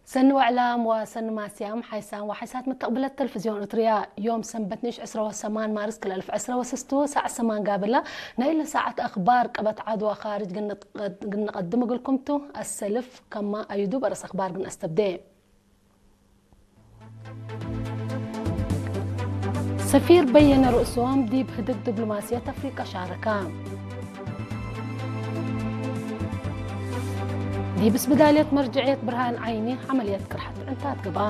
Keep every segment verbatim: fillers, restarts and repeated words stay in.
ሰኒ ወዕላም ወሰኒ ማስያም ሓይሳም ወሓይሳት መተቅብለት ተልፍዝዮን ኤረትርያ፣ ዮም ሰንበት ኒሽ ዕስራ ወሰማን ማርስ ክልተ አልፍ ዕስራ ወስስቱ ሳዕ ሰማን ጋብላ፣ ናይለ ሳዐት አክባር ቀበት ዐድ ወካርጅ ግንቀድ-፣ ግንቀድም እግልኩም ቱ። አሰልፍ ከማ አዩዱ በረስ አክባር ግንአስተብዴ። ሰፊር በየነ ርእሶም ዲብ ህድግ ዲብሎማስየት አፍሪቀ ሻረከ። ዲብ እስብዳልየት መርጀዕየት ብርሃን ዓይኒ ዐመልየት ቅርሐት ዕንታት ገብአ።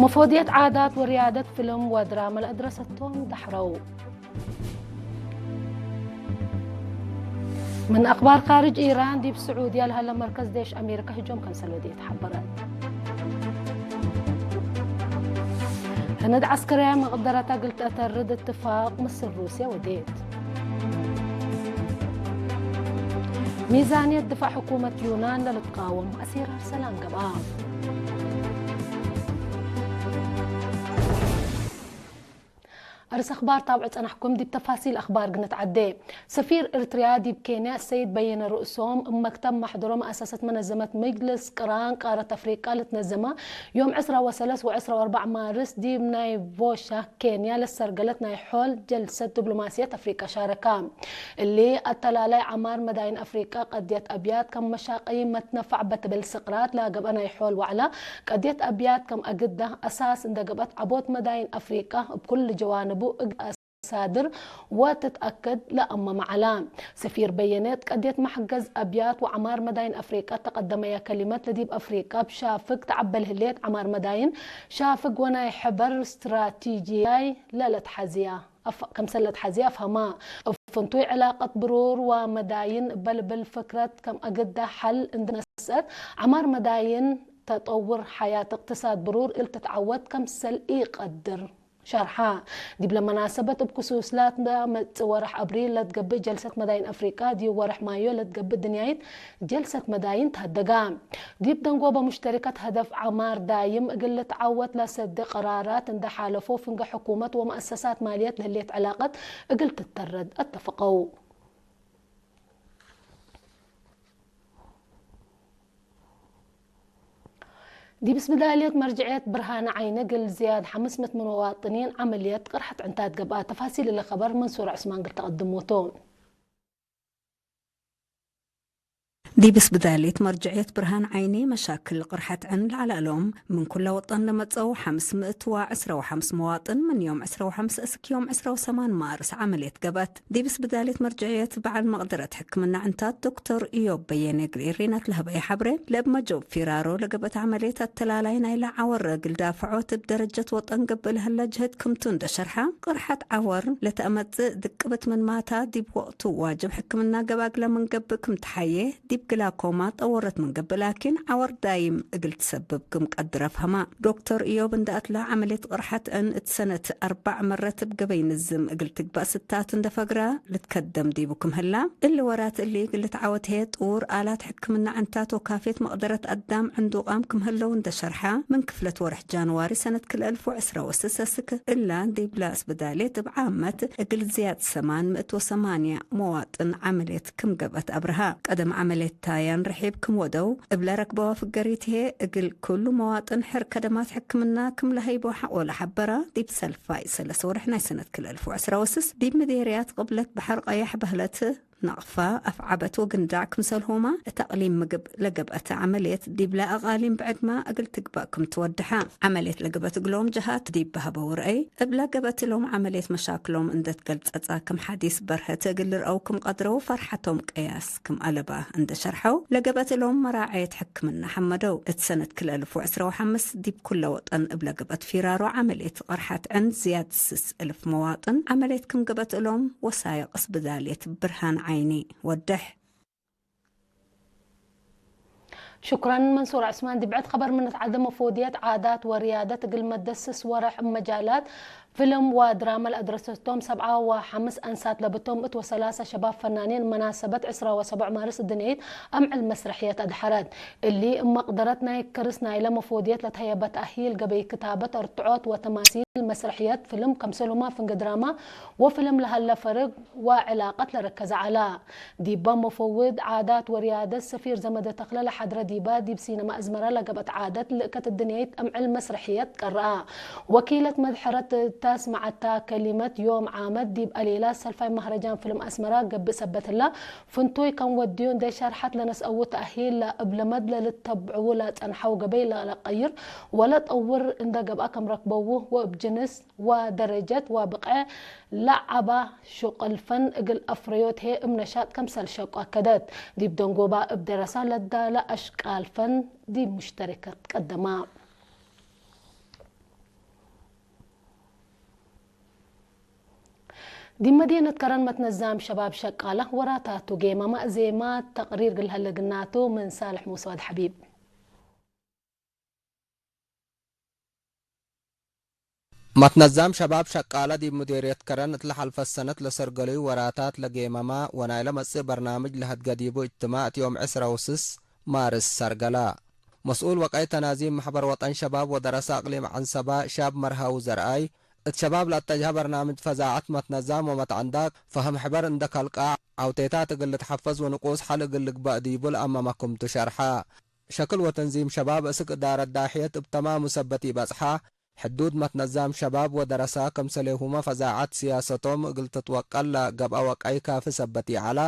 መፎድየት ዓዳት ወርያደት ፍልም ወድራመ ለአድረሰቶም ደሕረው። ምን አክባር ካርጅ፣ ኢራን ዲብ ስዑድየ ለሀለ መርከዝ ዴሽ አሜሪከ ህጁም ከምሰል ወዴት ሐበረት። ህንድ ዐስከርያይ መቅደረተ እግል ተአተርድ እትፋቅ ምስል ሩስየ ወዴት። ሚዛንየት ድፋዕ ሕኩመት ዩናን ለልትቃወም አሲር አርሰላን ገብአ። አርስ አክባር ታብዑ ጸናሕኩም። ዲብ ተፋሲል አክባር ግንትዐዴ። ሰፊር ኤርትርያ ዲብ ኬንያ ሰይድ በየነ ርእሶም፣ እብ መክተብ ማሕደሮ መአሰሰት መነዘመት መጅልስ ቅራን ቃረት አፍሪቃ ለትነዘመ ዮም ዕስራ ወሰለስ ወዕስራ ወአርበዕ ማርስ ዲብ ናይቮሻ ኬንያ ለሰርገለት ናይ ሖል ጀልሰት ዲብሎማስየት አፍሪቃ ሻረካ። እሊ አተላላይ ዐማር መዳይን አፍሪቃ ቀድየት አብያት ከም መሻቀይ መትነፋዕ በትብል ስቅራት ለገብአ ናይ ሖል ወዕላ፣ ቀድየት አብያት ከም አግዳ አሳስ እንደ ገብአት ዐቦት መዳይን አፍሪቃ እብ ኩሉ ጀዋንቡ እግል አሳድር ወትትአከድ ለአመመ ዐላ። ሰፊር በየነ እት ቀድየት መሕገዝ አብያት ወዐማር መዳይን አፍሪቃ ተቀደመያ ከሊመት፣ ለዲብ አፍሪቃ እብ ሻፍግ ተዐበል ህሌት ዐማር መዳይን ሻፍግ ወናይ ሕበር ስትራቲጂያይ ለለትሐዝያ አፍ-፣ ከምሰል ለትሐዝየ አፍሀማ። እብ ፍንቱይ ዕላቀት ብሩር ወመዳይን እበ ልብል ፍክረት ከም አግደ ሐል እንዴ ነስአት፣ ዐማር መዳይን ተጠውር ሐያት እቅትሳድ ብሩር እግል ትትዐወት ከምሰል ኢቀድር ሸርሐ። ዲብለ መናሰበት እብ ክሱስ ለትመጽእ ወርሕ አብሪል ለትገብእ ጀልሰት መዳይን አፍሪቃ፣ ዲብ ወርሕ ማዮ ለትገብእ ድንያይት ጀልሰት መዳይን ተሀደጋ። ዲብ ደንጎበ ሙሽተሪከት ሀደፍ ዐማር ዳይም እግል ልትዐወት ለሰዴ ቀራራት እንዴ ሓለፎ፣ ፍንጌ ሕኩመት ወመአሰሳት ማልየት ለህሌት ዕላቀት እግል ትተረድ አተፍቀው። ዲብ እስብዳልየት መርጀዕየት ብርሃነ ዓይኒ እግል ዝያድ ሐምስ ምእት ምን መዋጥኒን ዐመልየት ቅርሐት ዕንታት ገብአ። ተፋሲል እለ ከበር መንሱር ዑስማን እግል ተቀድሞ ቱ። ዲብ እስብዳልየት መርጀዕየት ብርሃን ዓይኒ መሻክል ቅርሐት ዕን ለዐለ እሎም ምን ኩለ ወጠን ለመጽአው ሐምስ ምእት ወዕስራ ወሐምስ መዋጥን ምን ዮም ዕስራ ወሐምስ እስክ ዮም ዕስራ ወሰማን ማርስ ዐመልየት ገብአት። ዲብ እስብዳልየት መርጀዕየት በዐል መቅደረት ሕክምና ዕንታት ዶክተር እዮብ በየነ እግል ኤሬናት ለሀበየ ሐብሬ፣ ለእብ መጆብ ፊራሮ ለገብአት ዐመልየት አተላላይ ናይለ ዐወር እግል ዳፍዖት እብ ደረጀት ወጠን ገብእ ለሀለ ጅህድ ክምቱ እንደ ሸርሐ፣ ቅርሐት ዐወር ለተአመጽእ ድቅብት ምንማታ ዲብ ወቅቱ ዋጅብ ሕክምና ገባግለ ምን ገብእ ክም ተሐዬ፣ ዲብ ግላኮማ ጠወረት ምን ገብእ ላኪን ዐወር ዳይም እግል ትሰብብ ክም ቀድር አፍሀማ። ዶክተር እዮብ እንደ አትላ ዐመልየት ቅርሐት ዕን እት ሰነት አርበዕ መረት እብ ገበይ ንዝም እግል ትግባእ ስታት እንደ ፈግራ ልትከደም ዲቡ ክም ህላ፣ እሊ ወራት እሊ እግል ልትዓወት ህዬ ጥዉር አላት ሕክምና ዕንታት ወካፍየት መቅደረት አዳም ዕንዱቃም ክም ህለው እንደ ሸርሐ፣ ምን ክፍለት ወርሕ ጃንዋሪ ሰነት ክልኤ አልፍ ወዕስራ ወስስ አስክ እላ ዲብላ እስብዳሌት እብ ዓመት እግል ዝያድ ሰማን ምእት ወሰማንያ መዋጥን ዐመልየት ክም ገብአት አብርሃ። ቀደም ዐመልየት ታያን ርሒብ ክም ወደው እብለ ረክበዋ ፍገሪት ህዬ፣ እግል ክሉ መዋጥን ሕር ከደማት ሕክምና ክም ለሀይቦ ሐቆ ለሐበራ፣ ዲብ ሰልፋይ ሰለስ ወርሕ ናይ ሰነት ክልኤ አልፍ ወዕስራ ወስስ፣ ዲብ ምዴርያት ቅብለት በሐር ቀየሕ በህለት ነቅፋ፣ አፍዓበት ወግንዳዕ ክምሰልሁማ፣ እት አቅሊም ምግብ ለገብአት ዐመልየት፣ ዲብለ አቃሊም ብዕድማ እግል ትግባእ ክም ትወደሐ። ዐመልየት ለገብአት እግሎም ጀሃት ዲብ በሀበው ረአይ፣ እብለ ገብአት እሎም ዐመልየት መሻክሎም እንደ ትገልጸጸ ክም ሐዲስ በርሀት እግል ልርአው ክም ቀድረው ፈርሐቶም ቅያስ ክም አለባ እንደ ሸርሐው፣ ለገብአት እሎም መራዐየት ሕክምና ሐመደው። እት ሰነት ክልኤ አልፍ ወዕስራ ወሐምስ ዲብ ኩለ ወጠን እብለ ገብአት ፊራሮ ዐመልየት ቅርሐት ዕን ዝያድ ስስ እልፍ መዋጥን ዐመልየት ክም ገብአት እሎም ወሳይቅ እስብዳልየት ብርሃን ዓይኒ ወደሕ። ሹክረን መንሱር ዑስማን። ዲብ ብዕድ ከበር ምን ንትዓደም፣ መፎድየት ዓዳት ወርያደት እግል መደስስ ወረሕ እብ መጃላት ፍልም ወድራመ ለአድረሰቶም ሰብዓ ወሐምስ አንሳት ለብቶም እት ወሰላሰ ሸባብ ፈናኒን መናሰበት ዕስራ ወሰቡዕ ማርስ እድንየይት አምዕል መስረሕየት አድሐረት። እሊ እብ መቅደረት ናይ ክርስ ናይለ መፎድየት ለተሀየበ ተእሂል ገበይ ክታበት፣ አርትዖት ወተማሲል መስረሕየት ፍልም፣ ከምሰልሁመ ፍንጌ ድራማ ወፍልም ለሀለ ፈርግ ወዕላቀት ለረከዘ ዐለ። ዲበ መፈውድ ዓዳት ወርያደት ሰፊር ዘመደ ተክለ ለሐድረ ዲበ ዲብ ሲነማ አዝመራ ለገብአት ዓደት ልእከት እድንየይት አምዕል መስረሕየት ቀርአ። ወኪለት መድሐረት እተ አስመዐታ ከሊመት፣ ዮም ዓመት ዲብ አሌላ ሰልፋይ መህረጃን ፍልም አስመራ ገብእ ሰበት ህላ፣ ፍንቱይ ከም ወድዩ እንዴ ሸርሐት፣ ለነስአዉ ተእሂል ለእብ ለመድ ለልተብዕዉ ለጸንሐው ገበይ ለለቀይር ወለጠውር እንዴ ገብአ ከም ረክበዉ ወእብ ጅንስ ወደረጀት ወብቅዕ ለዐባ ሹቅል ፈን እግል አፍረዮት ህዬ እብ ነሻጥ ከምሰል ሸቁ አከደት። ዲብ ደንጎባ እብ ደረሳ ለዳለ አሽቃል ፈን ዲብ ሙሽተሪከት ቀደማ። ዲብ መዲነት ከረን መትነዛም ሸባብ ሸቃላ ወራታቱ ጌማማ ዜማ ተቅሪር እግል ሀለ ግናቱ ምን ሳልሕ ሙሰ ወድ ሐቢብ። መትነዛም ሸባብ ሸቃለ ዲብ ሙዴርየት ከረን እት ለሐልፈት ሰነት ለሰርገለዩ ወራታት ለጌመመ ወናይለ መጽእ በርናምጅ ለሀድገ ዲቡ እጅትማዕ እት ዮም ዕስረ ወስስ ማርስ ሰርገለ። መስኡል ወቀይ ተናዚም መሕበር ወጠን ሸባብ ወደረሰ አቅሊም ዐንሰበ ሻብ መርሃዊ ዘርአይ፣ እት ሸባብ ለአተጅሀ በርናምጅ ፈዛዐት መትነዛም ወመትዐንዳግ ፈህም ሕበር እንደ ከልቀ፣ ዐውቴታት እግል ልትሐፈዝ ወንቁስ ሐል እግል ልግበእ ዲቡ ለአመመ ክምቱ ሸርሐ። ሸክል ወተንዚም ሸባብ እስክ እዳረት ዳሕየት እብ ተማሙ ሰበት ኢበጽሐ፣ ሕዱድ መትነዛም ሸባብ ወደረሰ፣ ከምሰሌሁመ ፈዛዐት ስያሰቶም እግል ትትወቀል ለገብአ ወቀይ ካፊ ሰበት ኢዐለ፣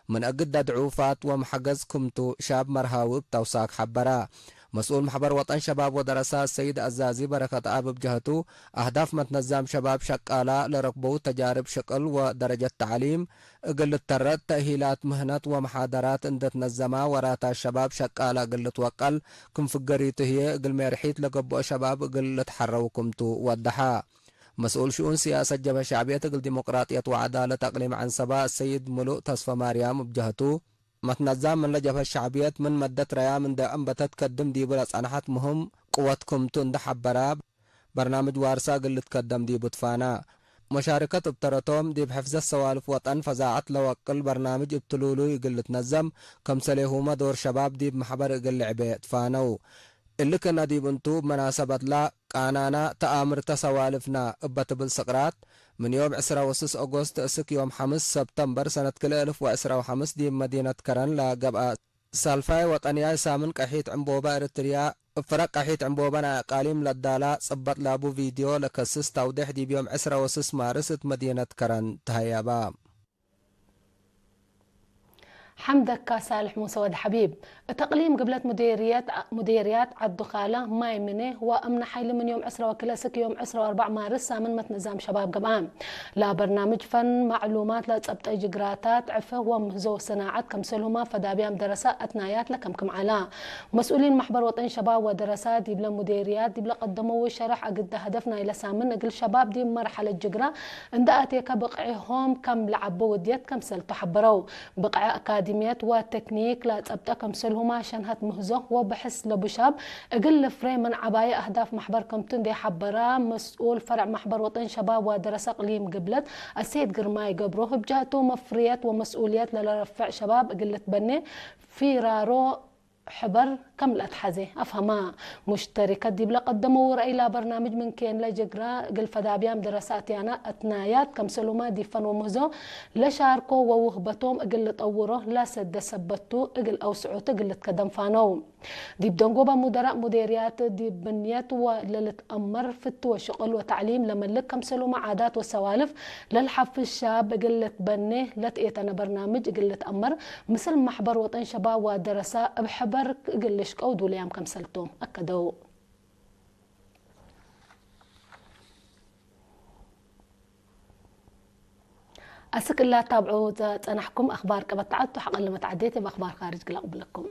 ምን እግደ ድዑፋት ወመሐገዝ ክምቱ ሻብ መርሃዊ እብ ተውሳክ ሐበረ። መስኡል መሕበር ወጠን ሸባብ ወደረሰ ሰይድ አዛዚ በረከትአብ እብ ጀህቱ፣ አህዳፍ መትነዛም ሸባብ ሸቃላ ለረክበው ተጃርብ ሽቅል ወደረጀት ተዕሊም፣ እግል ልተረድ ተእሂላት ምህነት ወመሓደራት እንዴ ትነዘማ፣ ወራታት ሸባብ ሸቃለ እግል ልትወቀል ክም ፍገሪቱ ህዬ፣ እግል ሜርሒት ለገብኦ ሸባብ እግል ልትሐረው ክምቱ ወደሐ። መስኡል ሽኡን ስያሰት ጀብሀ ሸዕብየት እግል ዲሞቅራጥየት ወዐዳለት አቅሊም ዐንሰበ ሰይድ ምሉእ ተስፈማርያም እብ ጀህቱ፣ መትነዛም ምንለ ጀብሀት ሸዕብየት ምን መደት ረያም እንዴ አንበተት ከድም ዲቡ ለጸንሐት ምህም ቅወት ክምቱ እንዴ ሐበረ፣ በርናምጅ ዋርሳ እግል ልትከደም ዲቡ ትፋና። መሻርከት እብ ተረቶም፣ ዲብ ሕፍዘት ሰዋልፍ ወጠን ፈዛዐት ለወቅል በርናምጅ እብ ትሉሉይ እግል ልትነዘም፣ ከምሰሌሁመ ዶር ሸባብ ዲብ መሕበር እግል ልዕቤ ትፋነው። እሊ ክእነ ዲብ እንቱ፣ እብ መናሰበትለ ቃናና ተአምርተ ሰዋልፍና እበ ትብል ስቅራት፣ ምን ዮም ዕስረ ወስስ ኦጎስት እስክ ዮም ሐምስ ሰብተምበር ሰነት ክልኤ እልፍ ወዕስረ ወሐምስ ዲብ መዲነት ከረን ለገብአ፣ ሳልፋይ ወጠንያይ ሳምን ቀሒት ዕንቦበ ኤረትርያ፣ እብ ፍረቅ ቀሒት ዕንቦበ ናይ አቃሊም ለዳላ ጽበጥ ላቡ ቪድዮ ለከስስ ታውዴሕ ዲብ ዮም ዕስረ ወስስ ማርስ እት መዲነት ከረን ተሀየበ። ሐምደካ ሳልሕ ሙሰ ወድ ሐቢብ። እት አቅሊም ግብለት ሙዴርየት፣ ሙዴርያት ዐዱ ካለ፣ ማይ ምኔ ወአምነ ሐይሊ ምን ዮም ዕስረ ወክልኤ እስክ ዮም ዕስረ ወአርበዕ ማርስ ሳምን መትነዛም ሸባብ ገብአ። ለበርናምጅ ፈን፣ ማዕሉማት ለጸብጠ ጅግራታት፣ ዕፈ ወምህዞ ወሰናዐት፣ ከምሰልሁመ ፈዳብያም ደረሰ አትናያት ለከምክም ዐላ። መስኡሊን መሕበር ወጠን ሸባብ ወደረሰ ዲብለ ሙዴርያት ዲብለ ቀደመው ሸረሕ፣ አግደ ሀደፍ ናይለ ሳምን እግል ሸባብ ዲብ መርሐለት ጅግራ እንደ አቴከ ብቅዕሆም ከም ለዐበ ውድየት ከምሰልቱ ሐበረው። ብቅዕ አካድምየት ወቴክኒክ ለጸብጠ ከምሰልሁመ ሸንሀት ምህዞ ወብሕስ ለቡ ሻብ እግል ልፍሬ ምን ዐባየ አህዳፍ መሕበር ክምቱ እንዴ ሐበረ፣ መስኡል ፈርዕ መሕበር ወጠን ሸባብ ወደረሰ እቅሊም ግብለት አሰይድ ግርማይ ገብሩ፣ እብ ጀህቱ መፍርየት ወመስኡልየት ለለረፍዕ ሸባብ እግል ልትበኔ ፊራሮ ሕበር ከም ለአትሐዜ አፍሀማ። ሙሽተሪከት ዲብለ ቀደመው ረአይ፣ ለበርናምጅ ምን ኬንለ ጅግራ እግል ፈዳብያም ደረሰ አትያና አትናያት፣ ከምሰሉመ ዲብ ፈን ወምህዞ ለሻርኮ ወውህበቶም እግል ልጠውሮ ለሰደ ሰበቱ እግል አውስዖቱ እግል ልትከደም ፋነው። ዲብ ደንጎበ ሙደራእ ሙዴርያት ዲብ ብንየት ወለልትአመር ፍቲ ወሽቅል ወተዕሊም ለመልክ፣ ከምሰሉመ ዓዳት ወሰዋልፍ ለልሐፍዝ ሻብ እግል ልትበኔ ለትኤተነ በርናምጅ እግል ልትአመር፣ ምስል መሕበር ወጠን ሸባብ ወደረሰ እብ ሕበር እግል ልሽቀው ዱለያም ከምሰልቶም አከደው። አስክ እላ ታብዑ ጸናሕኩም አኽባር ቀበት ተዐቱ፣ ሐቀለ መትዓዴት እብ አኽባር ካርጅ ግለ ቅብለኩም።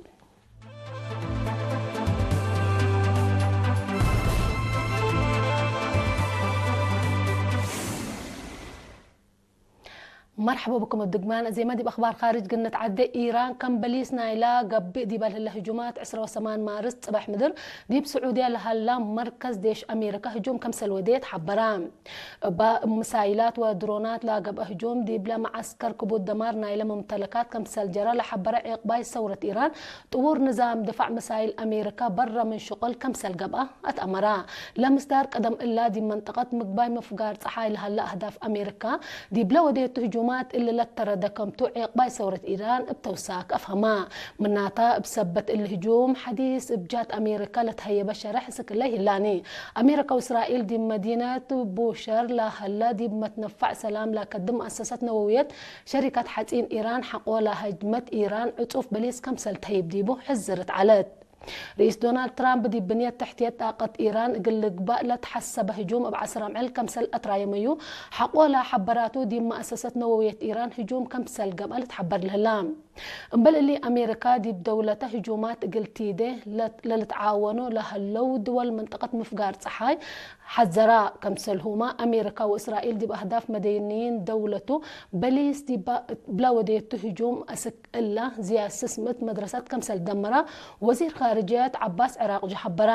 መርሐበ ብኩም እብ ድግማን። እዜመ ዲብ አኽባር ካርጅ ግንት ዐደ። ኢራን ከም በሊስ ናይላ ገብእ ዲበ ለህለ ህጁማት፣ ዕስራ ወሰማን ማርስ ጽባሕ ምድር ዲብ ስዑድየ ለሀላ መርከዝ ዴሽ አሜሪካ ህጁም ከምሰል ወዴት ሐበራ። እባ እብ ምሳይላት ወድሮናት ለገብአ ህጁም፣ ዲብለ መዓስከር ክቡድ ደማር ናይለ መምተለካት ከምሰል ጀረ ለሐበረ ዔቅባይ ሰውረት ኢራን፣ ጥዉር ንዛም ድፋዕ ምሳይል አሜሪካ በረ ምን ሽቁል ከምሰል ገብአ አትአመራ። ለምስዳር ቀደም እላ፣ ዲብ መንጠቀት ምግባይ ምፍጋር ጸሓይ ለሀለ አህዳፍ አሜሪካ ዲብለ ወዴቱ ህጁማት እሊ ለተረደ ከምቱ ዔቅባይ ሰውረት ኢራን እብ ተውሳክ አፍሀማ። ምናተ፣ እብ ሰበት እሊ ህጁም ሐዲስ እብ ጃት አሜሪካ ለትሀየበ ሸረሕ እስክ ለይህላኒ። አሜሪካ ወእስራኤል ዲብ መዲነት ቡሸር ለሀለ ዲብ መትነፋዕ ሰላም ለከድም መአሰሰት ነወውየት ሸሪከት ሐጺን ኢራን ሐቆ ለሀጅመት ኢራን ዕጹፍ በሊስ ከምሰል ተህይብ ዲቡ ሕዝርት ዐለት። ርኢስ ዶናልድ ትራምፕ ዲብ ብንየት ተሕትየት ጣቀት ኢራን እግል ልግባእ ለትሐሰበ ህጁም እብ ዐስር አምዕል ከምሰል አትራየመዩ ሐቆ ለሐበራቱ፣ ዲብ መአሰሰት ነወውየት ኢራን ህጁም ከምሰል ገብአ ልትሐበር ለህላ። እምበል እሊ፣ አሜሪካ ዲብ ደውለተ ህጁማት እግል ቲዴ ለ-፣ ለልትዓወኖ ለሀለው ድወል መንጠቀት ምፍጋር ጸሓይ ሐዘራ። ከምሰልሁመ፣ አሜሪካ ወእስራኤል ዲብ አህዳፍ መደንይን ደውለቱ በሊስ ዲብ እብለ ወዴቱ ህጁም አስክ እላ ዝያድ ስስ ምእት መድረሰት ከምሰል ደመራ ወዚር ካርጅየት ዐባስ ዕራቅጂ ሐበራ።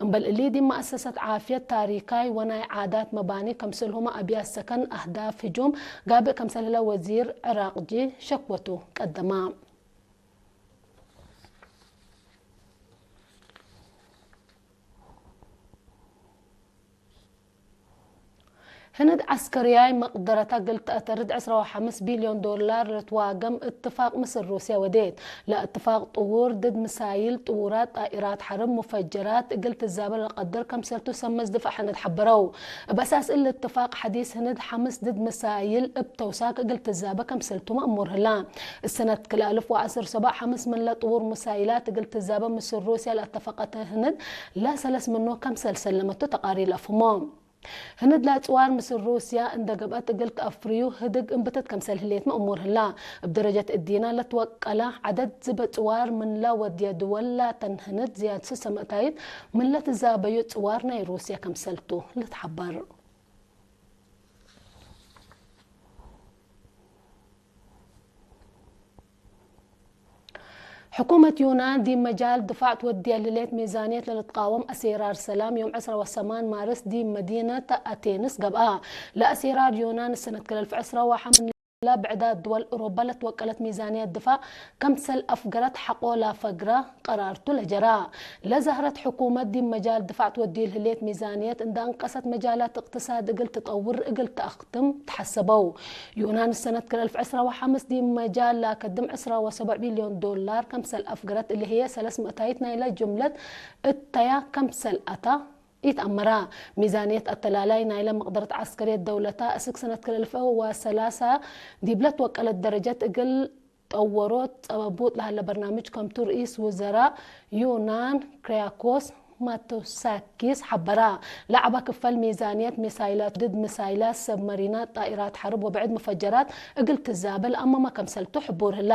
እምበል እሊ፣ ዲብ መአሰሰት ዓፍየት ታሪካይ ወናይ ዓዳት መባኒ ከምሰልሁመ አብያት ሰከን አህዳፍ ህጁም ጋብእ ከምሰል ህለ ወዚር ዕራቅጂ ሸክወቱ ቀደማ። ህንድ ዐስከርያይ መቅደረታ እግል ተአተርድ ዕስራ ወሐምስ ቢልዮን ዶላር ለትዋገም እትፋቅ ምስል ሩስያ ወዴት። ለእትፋቅ ጥዉር ድድ ምሳይል ጥዉራት፣ ጣኢራት ሐርብ፣ ሙፈጀራት እግል ትዛበ ለቀድር ከምሰልቱ ሰመዝ ድፋዕ ህንድ ሐበረው። እብ አሳስ እሊ እትፋቅ ሐዲስ ህንድ ሐምስ ድድ ምሳይል እብ ተውሳክ እግል ትዛበ ከምሰልቱ መእሙር ህላ። እሰነት ክልኤ አልፍ ወዐስር ሰበዕ ሐምስ ምንለ ጥዉር ምሳይላት እግል ትዛበ ምስል ሩስያ ለአተፈቀተ ህንድ ለሰለስ ምኑ ከምሰል ሰለመቱ ተቃሪር ለአፍህሞ። ህንድ ለጽዋር ምስል ሩስያ እንደ ገብአት እግል ተአፍርዩ ህድግ እንብትት ከምሰል ህሌት መእሙር ህላ። እብ ደረጀት እዲና ለትወቀለ ዐደድ ዝበ ጽዋር ምንለ ወድየ ድወል ላተን ህንድ ዝያድ ስሰ ምእታይት ምንለ ትዛበዩ ጽዋር ናይ ሩስያ ከምሰልቱ ልትሐበር። ሕኩመት ዩናን ዲብ መጃል ድፋዕ ትወድየ ለህሌት ሚዛንየት ለልትቃወም አሴራር ሰላም ዮም ዕስራ ወሰማን ማርስ ዲብ መዲነት አቴንስ ገብአ። ለአሴራር ዩናን ሰነት ክልኤ አልፍ ዕስራ ወሐምስ ምንለ ብዕዳት ድወል እሮባ ለትወቀለት ሚዛንየት ድፋዕ ከምሰል አፍገረት ሐቆ ለፈግረ ቀራርቱ ለጀራ። ለዛህረት ሕኩመት ዲብ መጃል ድፋዕ ትወድዩ ለህሌት ሚዛንየት እንደ አንቀሰት መጃላት እቅትሳድ እግል ትጠውር እግል ተአክትም ተሐሰበው። ዩናን ሰነት ክልኤ አልፍ ዕስራ ወሐምስ ዲብ መጃል ለአከድም ዕስራ ወሰብዕ ቢልዮን ዶላር ከምሰል አፍገረት እሊ ህዬ ሰለስ ምእታይት ናይለ ጅምለት እተያ ከምሰል አታ ኢትአመራ። ሚዛንየት አተላላይ ናይለ መቅደረት ዐስከርየት ደውለታ እስክ ሰነት ክልኤ አልፍ ወሰላሳ ዲብለ ትወቀለት ደረጀት እግል ጠወሮት ጸበቡጥ ለሀለ በርናምጅ ከምቱ ርኢስ ውዘራእ ዩናን ክሪያኮስ ማቶሳኪስ ሐበራ። ለዐበ ክፈል ሚዛንየት ሚሳይላት ድድ ምሳይላት፣ ሰብመሪናት፣ ጣኢራት ሐርብ ወብዕድ ሙፈጀራት እግል ትዛበ ለአመመ ከምሰልቱ ሕቡር ህላ።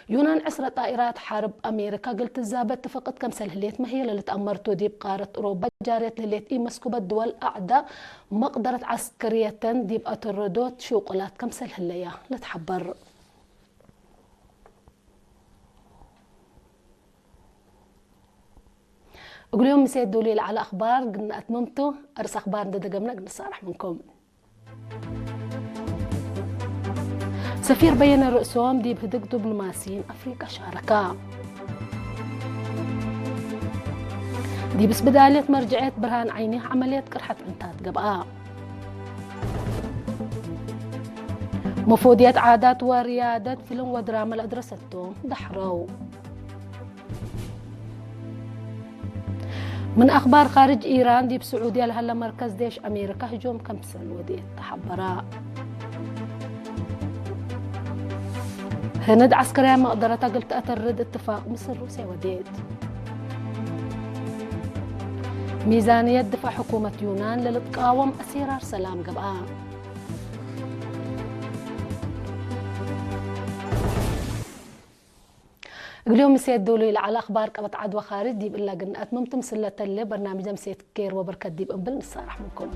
ዩናን ዕስረ ጣኢራት ሐርብ አሜሪካ እግል ትዛበ ትፈቅድ ከምሰል ህሌት መህየ ለልትአመርቱ ዲብ ቃረት ኡሮባ ጃርየት ለህሌት ኢመስኩበት ድወል አዕዳ መቅደረት ዐስከርየተን ዲብ አተረዶት ሽቁላት ከምሰል ህለያ ልትሐበር። እግልዮም ምሴት ዶል ለዐለ አኽባር ግነ አትመምቱ። አርስ አኽባር እንደ ደገምነ እግል ንሳረሕ ምንኩም። ሰፊር በየነ ርእሶም ዲብ ህድግ ዲፕሎማሲን አፍሪቀ ሻረካ። ዲብ እስብዳልየት መርጀዐት ብርሃን ዓይኒ ዐመልየት ቅርሐት ዕንታት ገብአ። መፎድየት ዓዳት ወርያደት ፍልም ወድራመ ለአድረሰቶም ደሕረው። ምን አኽባር ካርጅ፣ ኢራን ዲብ ስዑድየ ለሀለ መርከዝ ዴሽ አሜሪካ ህጁም ከምሰል ወዴት ተሐበረ። ህንድ ዐስከርያይ መቅደረታ እግል ተአተርድ እትፋቅ ምስል ሩስየ ወዴት። ሚዛንየት ድፋዕ ሕኩመት ዩናን ለልትቃወም አሴራር ሰላም ገብአ። እግልዮም ምሴት ዶሉ ለዐለ አኽባር ቀበት ዐድ ወካርጅ ዲብ እለ ግንአት ምምቱ ምስለ ተሌ በርናምጀ ምሴት ኬር ወበርከት ዲብ እምብል ንሳረሕ ምንኩም።